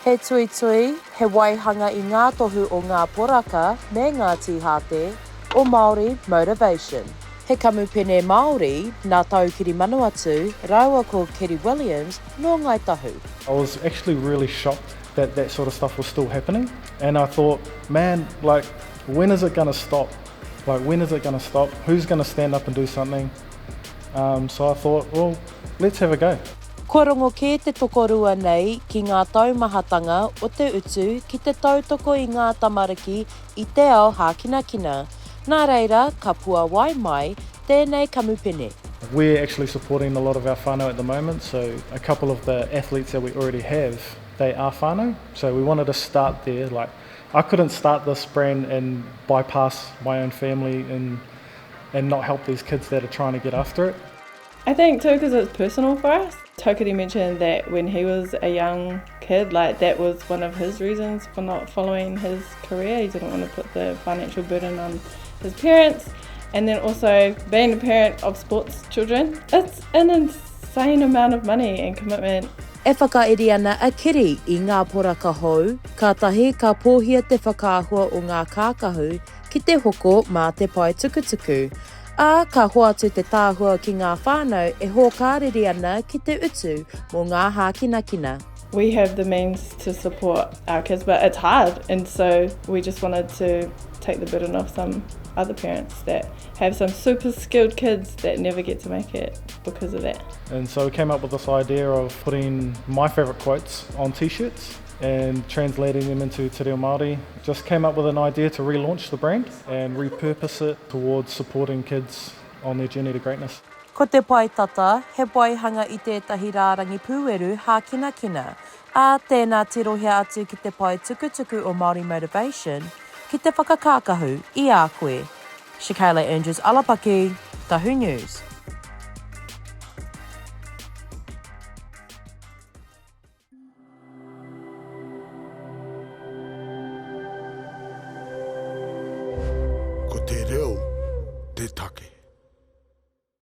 He tuitui, he waihanga i ngā tohu o ngā poraka me ngā tīhāte o Māori Motivation. He kamupene Māori nā Taukiri Manawatu rāua ko Keri Williams nō Ngāi Tahu. I was actually really shocked that that sort of stuff was still happening and I thought, man, like when is it gonna stop? Like when is it gonna stop? Who's gonna stand up and do something? Um, so I thought, well, let's have a go. Kua rongo kē te tokorua nei ki ngā taumahatanga o te utu ki te tautoko i ngā tamariki i te ao hākinakina. Nā reira, ka puawai mai tēnei kamupene. We're actually supporting a lot of our whānau at the moment, so a couple of the athletes that we already have, they are whānau, so we wanted to start there, like I couldn't start this brand and bypass my own family and and not help these kids that are trying to get after it. I think too because it's personal for us. Taukiri mentioned that when he was a young kid, like that was one of his reasons for not following his career. He didn't want to put the financial burden on his parents. And then also being a parent of sports children, it's an insane amount of money and commitment. E whakairi ana a Kiri i ngā poraka hou, kātahi ka pōhia te whakaahua o ngā kākahu ki te hoko mā te pae tukutuku, ā, ka hoatu te tahua ki ngā whānau e hōkāriri ana ki te utu mō ngā hākinakina. We have the means to support our kids but it's hard and so we just wanted to take the burden off some other parents that have some super skilled kids that never get to make it because of that. And so we came up with this idea of putting my favourite quotes on t-shirts and translating them into Te Reo Māori. Just came up with an idea to relaunch the brand and repurpose it towards supporting kids on their journey to greatness. Ko te pae tata, he waihanga i tētahi rārangi pūeru hākinakina, ā, tēnā tirohia atu ki te pae tukutuku o Māori Motivation ki te whakakākahu i a koe. Shakayla Andrews Alapaki, Tahu News. Ko te reo te take.